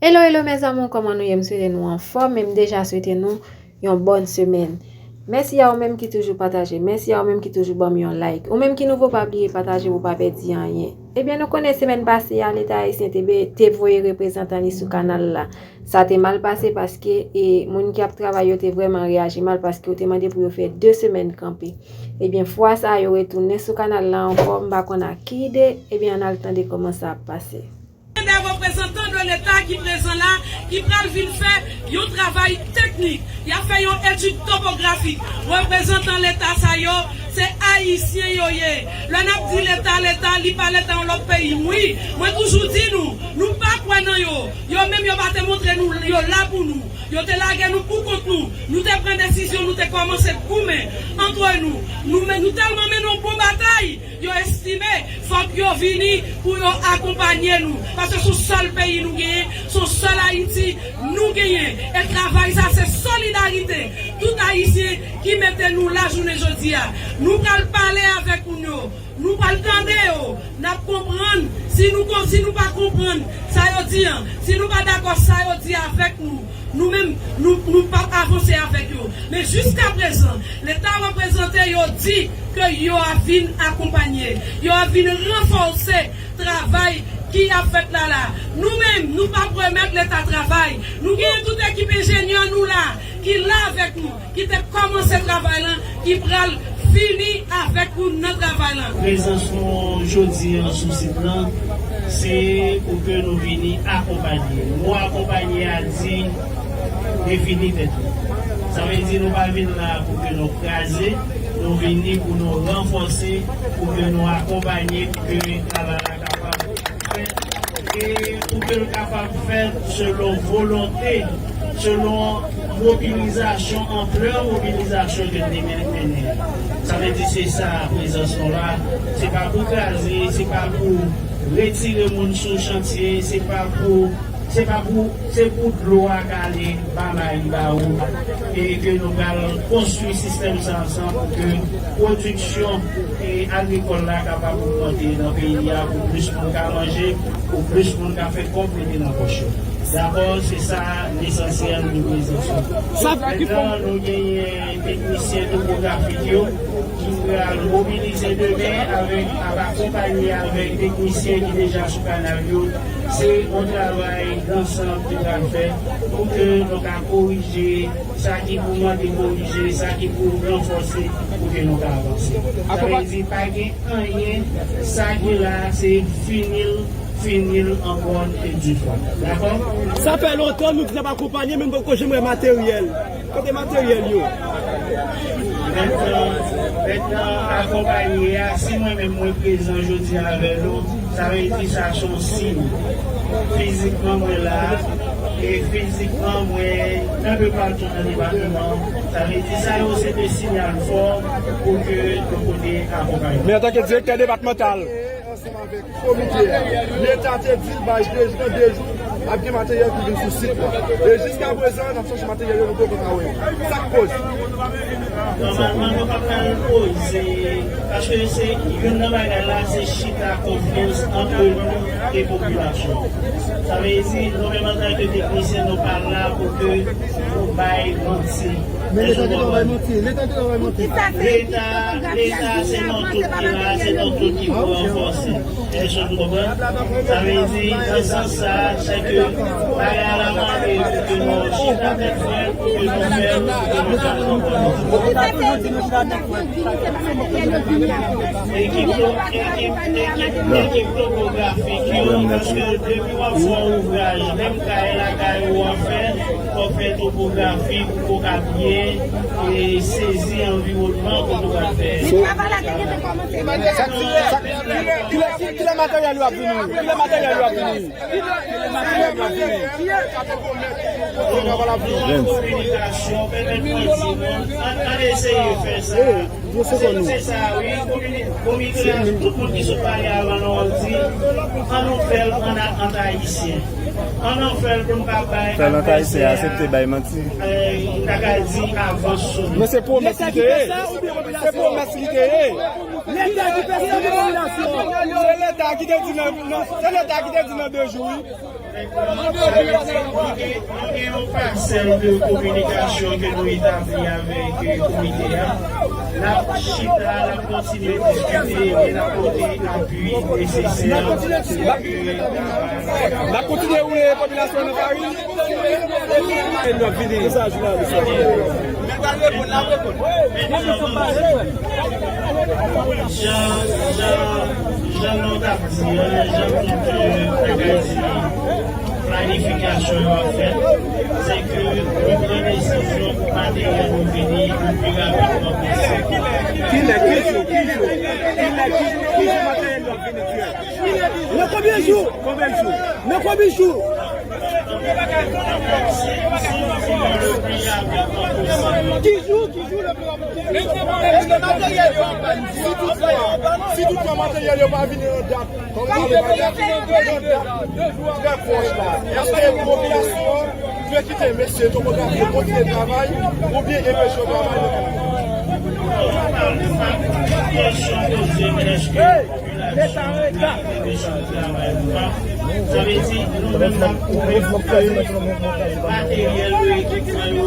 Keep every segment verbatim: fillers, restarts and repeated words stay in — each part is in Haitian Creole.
Hello, hello, mes amours, kòman nou ye? M swete nou anfòm, e m deja swete nou yon bòn semèn. Mèsi a ou menm ki toujou pataje, mèsi a ou menm ki toujou ban m yon like. Ou menm ki nouvo, pa bliye pataje pou w pa pèdi anyen. Ebyen, nou konnen semèn pase a, Leta ayisyen te be-, te voye reprezantan li sou kanal la. Sa te mal pase paske, e, moun ki ap travay yo te vrèman reyaji mal paske yo te mande pou yo fè de semèn kanpe. Ebyen, fwa sa a, yo retounen sou kanal la ankò, m pa konn ak ki ide, ebyen, ann al tande kòman sa ap pase. De reprezantan de Leta ki prezan la, ki pral vin fè yon travay teknik. Y ap fè yon etid topografik. Reprezantan Leta sa yo, se Ayisyen yo ye. Lè n ap di Leta, Leta, li pa Leta yon lòt peyi. Wi, mwen toujou di nou, nou pa kwè nan yo. Yo menm, yo pa te montre nou yo la pou nou. Yo te lage nou pou kont nou. Nou te pran desizyon, nou te kòmanse goumen antre nou. Nou men, nou tèlman mennen yon bon batay. Yo estime fòk yo vini pou yo akonpanye nou. Paske se yon sèl peyi nou genyen, se yon sèl Ayiti nou genyen. E travay sa se solidarite tout Ayisyen ki mete nou la jounen jodi a. Nou pral pale avèk moun yo. Nou pral tande yo. N ap konprann. Si nou kon-, si nou pa konprann sa yo di an, si nou pa dakò sa yo di avèk nou, nou menm, nou, nou p ap avanse avèk yo. Men jiskaprezan, Leta reprezante yo di ke yo ap vin akonpanye, yo ap vin ranfòse travay ki ap fèt la la. Nou menm, nou p ap remèt Leta travay. Nou genyen tout ekip enjenyè nou la, ki la avèk nou, ki te kòmanse travay lan, ki pral fini avèk nou nan travay lan. Prezans nou jodi an sou sit lan, se pou ke nou vini akonpanye. Mo akonpanye a di defini tèt nou. Sa vle di nou pa vin la pou ke nou kraze, nou vini pou nou ranfòse, pou ke nou akonpanye, pou ke travay la kapab fèt, e pou ke l kapab fèt selon volonte, selon mobilizasyon, anplè mobilizasyon ke n te mennen. Sa vle di se sa prezans nou la, se pa pou kraze, se pa pou retire moun sou chantye, se pa pou, se pa pou, se pou dlo a k ale ba Maribawou, e ke nou pral konstwi sistèm sa ansanm pou ke pwodiksyon, e, agrikòl la kapab ogmante nan peyi a, pou plis moun ka manje, pou plis moun ka fè kòb mete nan pòch yo. Dabò, se sa lesansyèl de prezans nou. Mentnan, nou genyen teknisyen topografik yo ki pral mobilize demen avèk, ap akonpanye avèk teknisyen ki deja sou kanal yo. Se yon travay dansan ki pral fèt pou ke nou ka korije sa ki pou mande korije, sa ki pou ranfòse pou ke nou ka avanse. Sa vle di, pa gen anyen, sa ki la, se fini l, fini l an bòn e di fwa. Dakò? Sa fè lontan nou di n ap akonpanye, men nou poko janm wè materyèl. Kote materyèl yo? Mentnan, mentnan akonpanye a, si mwen menm mwen prezan jodi a avè nou, sa vle di sa se yon siy. Fizikman mwen la, e fizikman mwen enpe patou nan depatman. Sa vle di sa yo se de siyal fò pou ke nou pote akonpayman. Men antanke direktè depatmantal, ansanm avèk komite a, Leta te di l bay de jou, nan de jou, ap gen materyèl ki vin sou sit la. E jiskaprezan, n ap chèche materyèl yo, nou poko ka wè yo. Sa k koz? Nòmalman, nou pa pral poze, paske se youn nan bagay la, se chita konfyans ant nou e popilasyon. Sa vle di, nou menm antanke teknisyen, nou pa la pou ke nou bay manti. Men Leta te bay manti. Leta te bay manti. Leta, Leta, se nou tout ki la, se nou tout ki pou ranfòse. Èske nou konprann? Sa vle di, nan sans sa, se ke bagay la mande pou ke nou chita tèt frèt, pou ke nou fè, pou ke nou fè. Ekip, ekip, ekip, ekip topografik yo, paske depi w ap fè yon ouvraj, menm kay lakay ou an fè, fò w fè topografi pou w ka byen, e, sezi anviwònman kote w ap fè. Sa, sa, kilè, kilè, kilè, kilè materyèl yo ap vini? Kilè materyèl yo ap vini? Kilè materyèl yo ap vini? Kominikasyon, pèmèt mwen di nou, ann, ann eseye fè sa. Se, se sa, wi. Komini-, komite a, tout moun ki sot pale avan nou an di, ann nou fè l ann a-, ant Ayisyen. Ann nou fè l pou n pa bay Fè l ant Ayisyen, aksepte bay manti. Eh, m ta ka di avans sou nou. Men se pwomès li te ye. Se pwomès li te ye. Leta ki fè sa, popilasyon. Se Leta ki te di nan, nan, se Leta ki te di nan de jou, wi. Sa Nou gen yon pasèl de kominikasyon ke nou etabli avèk, eh, komite a. N ap chita, n ap kontinye diskite e n ap pote apui nesesè. N ap kontinye woule popilasyon nan lari. E n ap vini. Jan, jan, jan nou t ap di an, jan tout, eh, bagay di, planifikasyon yo ap fèt, se ke nou pran desizyon pou materyèl yo vini le pli rapidman posib. Kilè, ki jou, ki jou, kilè, ki, ki jou materyèl yo ap vini, Dye? Nan konbyen jou? Konbyen jou? Nan konbyen jou? Ki jou, ki jou le pli rapid? Èske materyèl yo ap vini? Si toutfwa, si toutfwa materyèl yo pa vini nan dat, kòm nou pale nan dat trè pwòch la, èske popilasyon an dwe kite mesye topografi yo kontinye travay oubyen enpeche yo travay nan kanal? Kesyon poze, èske Leta an reta. Sa vle di, nou menm n ap kouvri pou ke materyèl yo, ekipman yo,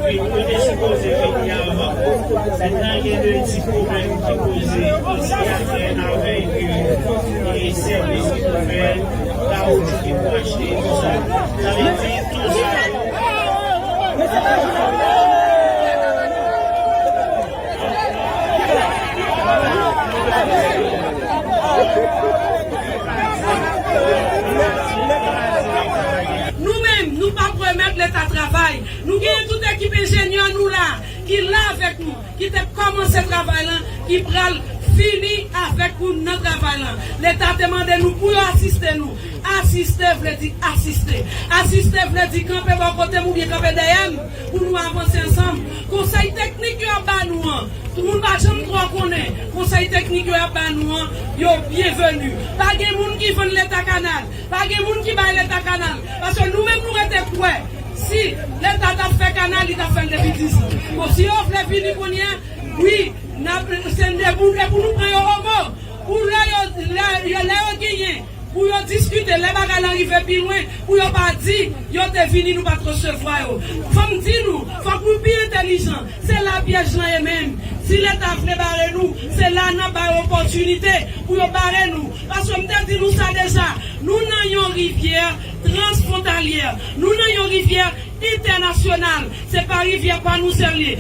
ki yo te sipoze vini avan. Mentnan, gen de ti pwoblèm ki poze isi a tè avèk, eh, sèvis ki pou fè, kawotchou ki pou achte, tou sa. Sa vle di, tou sa yo. Nou menm, nou p ap remèt Leta travay. Nou genyen tout ekip enjenyè nou la, ki la avèk nou, ki te kòmanse travay lan, ki pral fini avèk nou nan travay lan. Leta te mande nou pou yo asiste nou. Asiste vle di asiste. Asiste vle di kanpe bò kote m oubyen kanpe dèyè m pou nou avanse ansanm. Konsèy teknik yo ap ba nou an, moun pa janm twò konnen. Konsèy teknik yo ap ba nou an, yo byenveni. Pa gen moun ki vann Leta kanal. Pa gen moun ki bay Leta kanal. Paske nou menm nou rete kwè, si Leta t ap fè kanal, li t ap fè l depi dis an. Bon, si yo vle vini kounye a, wi, n ap, se n debout e pou nou pran yo o mo. Pou lè yo, lè, yo, lè yo genyen pou yo diskite, lè bagay lan rive pi lwen, pou yo pa di yo te vini, nou pa t resevwa yo. Fò m di nou, fòk nou pi entèlijan. Se la pyèj lan ye menm. Si Leta vle bare nou, se la n ap ba yo opòtinite pou yo bare nou. Paske m te di nou sa deja, nou nan yon rivyè transfwontalyè. Nou nan yon rivyè entènasyonal. Se pa rivyè pa nou sèl li,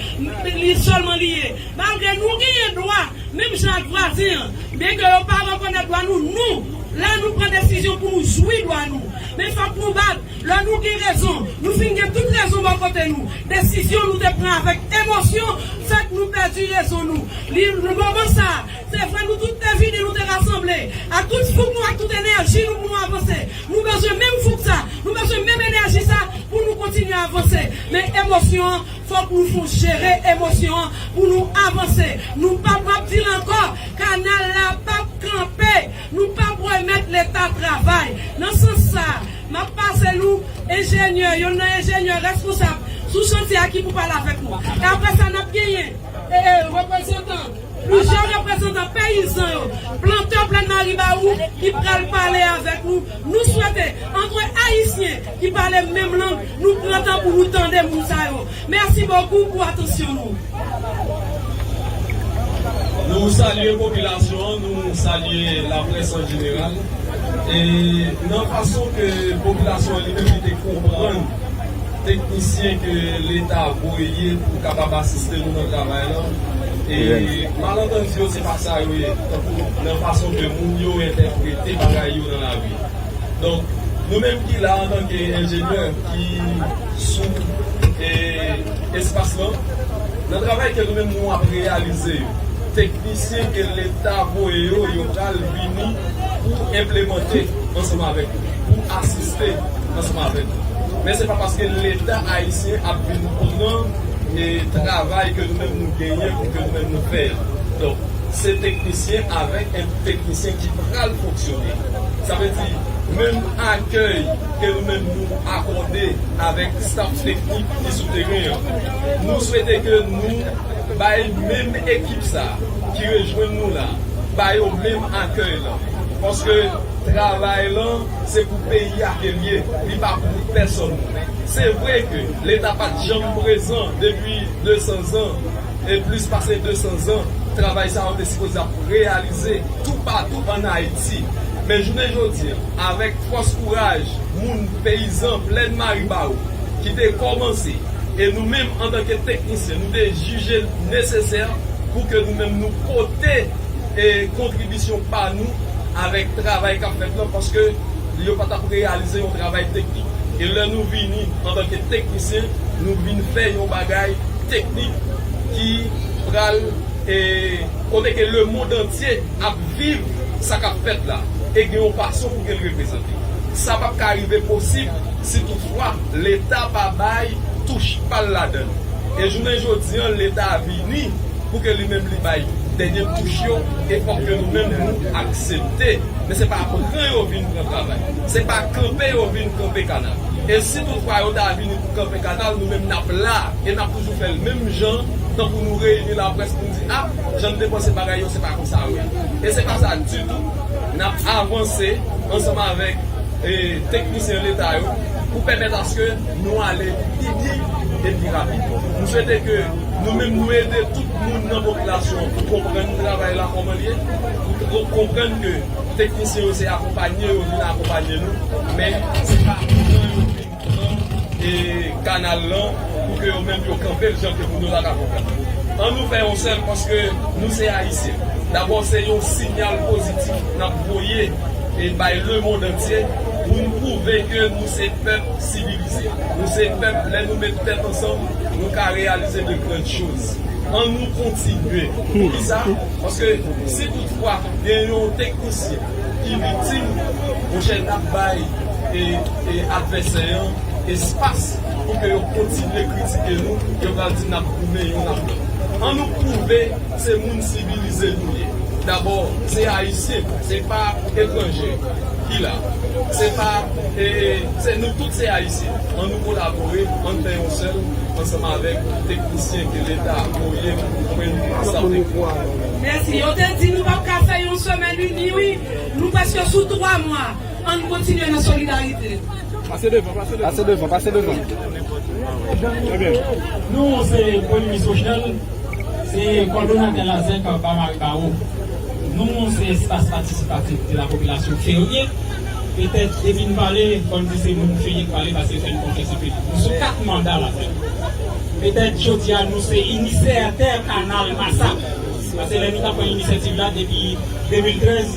li sèlman li ye. Malgre nou genyen dwa, menm jan ak vwazen an, men ke yo pa rekonèt dwa nou, nou, la nou pran desizyon pou nou jwi dwa nou. Men fòk nou bat. Lè nou gen rezon, nou fin gen tout rezon bò kote nou. Desizyon nou te pran avèk emosyon fè k nou pèdi rezon nou. Li, moman sa a, se vre nou tout te vini, nou te rasanble ak tout fouk nou, ak tout enèji nou pou nou avanse. Nou bezwen menm fouk sa, nou bezwen menm enèji sa pou nou kontinye avanse. Men emosyon an, fòk nou fon jere emosyon an pou nou avanse. Nou p ap, m ap di l ankò, kanal la p ap kanpe. Nou p ap remèt Leta travay. Nan sans sa a, m ap pase nou enjenyè, yonn nan enjenyè reskonsab sou chantye a ki pou pale avèk nou. E apre sa, n ap genyen, e, e, reprezantan, plizyè reprezantan peyizan yo, plantè Plèn Maribawou ki pral pale avèk nou. Nou swete, antre Ayisyen ki pale menm lang, nou pran tan pou nou tande moun sa yo. Mèsi bokou pou atansyon nou. Nou salye popilasyon an, nou salye laprès an jeneral. E nan fason ke popilasyon an li menm li te konprann teknisyen ke Leta voye pou kapab asiste nou nan travay lan, e malantandi yo, se pa sa yo ye, tankou nan fason ke moun yo entèprete bagay yo nan lari. Donk, nou menm ki la antanke enjenyè ki sou, e, espas lan, nan travay ke nou menm nou ap reyalize yo, teknisyen ke Leta voye yo, yo pral vini pou enplemante ansanm avèk nou, pou asiste ansanm avèk nou. Men se pa paske Leta ayisyen ap vin pran, e, travay ke nou menm nou genyen pou ke nou menm nou fè a. Donk, se teknisyen avèk en teknisyen ki pral fonksyone. Sa vle di, menm akèy ke nou menm nou akòde avèk staff teknik ki sou teren an, nou swete ke nou bay menm ekip sa ki rejwenn nou la, ba yo menm akèy lan. Paske Travay lan, se pou peyi a ke l ye, li pa pou pèsonn. Se vre ke Leta pa t janm prezan depi de san zan, e plis pase de san zan, travay sa yo te sipoze ap reyalize toupatou ann Ayiti. Men jounen jodi a, avèk fòs kouraj moun peyizan Plèn Maribawo ki te kòmanse, e nou menm antanke teknisyen, nou te jije l nesesè pou ke nou menm nou pote e kontribisyon pa nou avèk travay k ap fèt lan, paske yo pa t ap reyalize yon travay teknik. E lè nou vini antanke teknisyen, nou vin fè yon bagay teknik ki pral, e, kote ke lemonn antye ap viv sa k ap fèt la, e gen yon fason pou ke l reprezante. Sa p ap ka rive posib si toutfwa Leta pa bay touch pa l ladan l. E jounen jodi a, Leta a vini pou ke li menm li bay dènye touch yo, e fòk ke nou menm nou aksepte. Men se pa pran yo vin pran travay. Se pa kanpe yo vin kanpe kanal. E si toutfwa yo ta vini pou kanpe kanal, nou menm n ap la, e n ap toujou fè l menm jan, tankou nou reyini laprès pou n di, a, jan n te panse bagay yo, se pa konsa yo ye. E se pa sa ditou. N ap avanse ansanm avèk e teknisyen Leta yo pou pèmèt aske nou ale pi byen e pi rapid. Nou swete ke nou menm nou ede tout moun nan popilasyon an pou konprann travay la kòman l ye, pou konprann ke teknisyen yo se akonpanye yo vin akonpanye nou, men se pa pran yo vin pran e kanal lan pou ke yo menm yo kanpe l jan ke moun yo ta ka konprann. An nou fè yon sèl, paske nou se Ayisyen. Dabò, se yon siyal pozitif n ap voye e bay lemonn antye pou n pwouve ke nou se pèp sivilize. Nou se pèp, lè nou met tèt ansanm, nou ka reyalize de grann choz. An nou kontinye. Poukisa? Paske si toutfwa gen yon teknisyen ki viktim, monchè, n ap bay e, e advèsè an espas pou ke yo kontinye kritike nou, yo pral di n ap goumen youn ak lòt. An nou pwouve se moun sivilize nou ye. Dabò, se Ayisyen, se pa etranje ki la. Se pa, e, se nou tout se Ayisyen. An nou kolabore, an n fè yon sèl, ansanm avèk teknisyen ke Leta voye pou konprann sa. Mèsi. Yo te di nou p ap ka fè yon semèn ini, wi. Nou prèske sou twa mwa. Ann kontinye nan solidarite. Pase devan, pase devan. Pase devan, pase devan. Nou, se Premye Minis Rochelle, se kòdonatè Lazèk ba Maribawo. Nou, se espas patisipatif de la popilasyon ferye. Petèt, depi n pale, fò n di se moun ferye k pale, paske fè n konfyans anpil. Nou sou kat manda Lazèk. Petèt, jodi a, nou se inisiyatè kanal Masak. Paske lè nou t ap pran inisyativ la depi de mil trèz,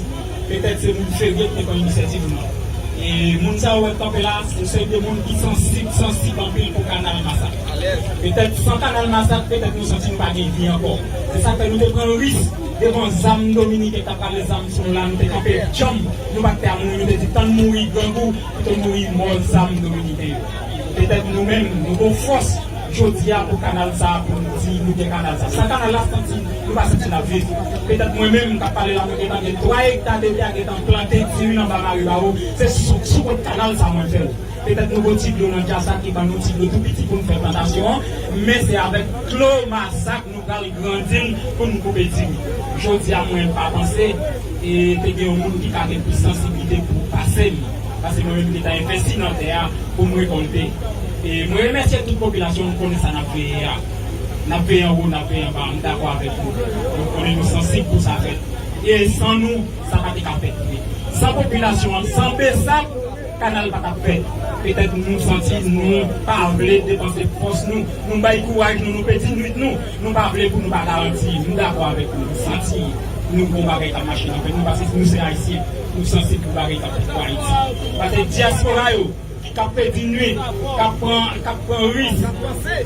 petèt se moun ferye ki te pran inisyativ nou an. E moun sa yo wè k kanpe la, se yon seri de moun ki sansib, sansib anpil pou kanal Masak. Petèt san kanal Masak, petèt nou santi nou pa gen vi ankò. Se sa k fè nou te pran risk devan zam dominiken k t ap rale zam sou nou la, nou te kanpe djanm, nou pa t pè a mouri, nou te di tann mouri grangou, pito mouri mò zam dominiken yo. Petèt nou menm, nou gon fòs jodi a pou kanal sa a, pou n di nou gen kanal sa a. San kanal la, santi, nou pa santi n ap viv. Petèt mwen menm, m t ap pale la, mwen gentan gen twa ekta de tè gentan plante diri anba Maribawo. Se sou, sou kont kanal sa a mwen fè l. Petèt nou gon ti dlo nan dja sa ki ban nou ti dlo tou piti pou n fè plantasyon an, men se avèk dlo Masak nou pral grandi l pou n koupe diri. Jodi a, mwen pa panse, e, te gen yon moun ki ka gen plis sansiblite pou pase m. Paske mwen menm, m te ta envesti nan tè a pou m rekòlte. E mwen remèsye tout popilasyon, nou konnen sa n ap veye a. N ap veye anwo, n ap veye anba, m dakò avèk nou. Nou konnen nou sansib pou sa fèt. E san nou, sa pa te ka fèt vre. San popilasyon an, san Besap, kanal pa t ap fèt. Petèt nou santi nou pa vle depanse fòs nou. Nou bay kouraj nou, nou pedi nwit nou. Nou pa vle pou nou pa garanti. Nou dakò avèk nou. Nou santi nou gon bagay k ap mache nan fè nou, paske nou se Ayisyen. Nou sansib pou bagay k ap fèt pou Ayiti. Paske dyaspora yo, k ap pedi nwit, k ap pran, k ap pran risk,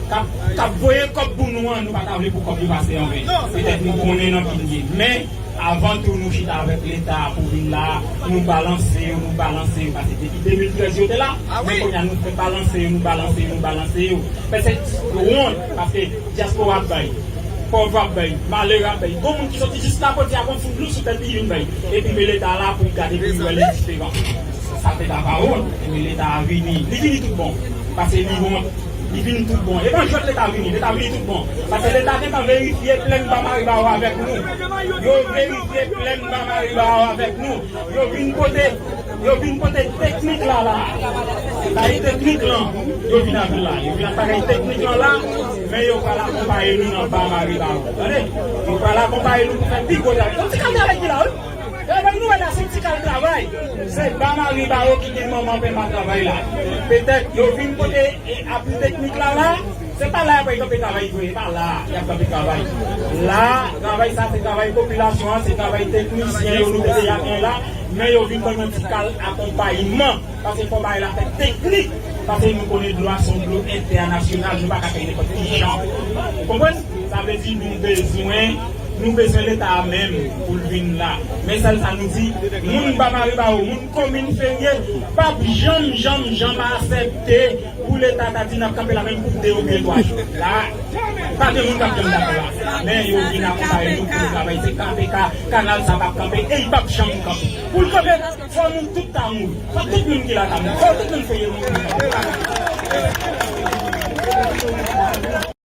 k ap, k ap voye kòb pou nou an, nou pa ta vle pou kòb yo pase anven. Petèt nou konnen nan ki n ye. Men, avan tou, nou chita avèk Leta pou vin la, nou balanse yo, nou balanse yo, paske depi de mil trèz yo te la, men kounye a nou fè balanse yo, nou balanse yo, nou balanse yo. Men se wont, paske dyaspora ap bay, pòv ap bay, malere ap bay. Gon moun ki soti jis Lapòdi a konn fout dlo sou tèt li vin bay. Epi men Leta la pou l gade pou l wè li diferan. Sa te ta pa wont, men Leta a vini. Li vini tout bon. Paske li wont. Li vin tout bon. E pa jwèt Leta vini, Leta vini tout bon. Paske Leta gentan verifye plèn Ba Maribawo avèk nou. Yo verifye plèn Ba Maribawo avèk nou. Yo vin pote, yo vin pote teknik la la. Sa e teknik lan, yo vin avè l la. Yo vin ak bagay teknik lan la, men yo pral akonpaye nou nan Ba Maribawo. Tande? Yo pral akonpaye nou pou fè pi gwo travay. Yon ti kal travay ki la, wi. Yo ban nou wè la, se yon ti kal travay. Se Ba Maribawo ki gen manman pèpa travay la. Petèt, yo vin pote e apui teknik la la, se pa la y ap kanpe travay vre, e pa la y ap kanpe travay. La, travay sa se travay popilasyon an, se travay teknisyen yo nou te deja gen la, men yo vin ban yon ti kal akonpayman, paske fò bagay la fèt teknik, paske nou konnen dlo a se yon dlo entènasyonal, nou pa ka fè nenpòt ki jan. Ou konprann? Sa vle di nou bezwen, nou bezwen Leta a menm pou l vin la. Men sèl sa nou di, moun Ba Maribawo, moun komin Ferye, p ap janm, janm, janm aksepte pou Leta ta di n ap kanpe la menm pou de oubyen twa jou. La, pa gen moun k ap janm dakò la. Men yo vin akonpaye nou pou nou travay. Se kanpe ka, kanal sa p ap kanpe e li p ap janm kanpe. Pou l kanpe, fò nou tout ta mouri. Fò tout moun ki la ta mouri. Fò tout moun Ferye mouri.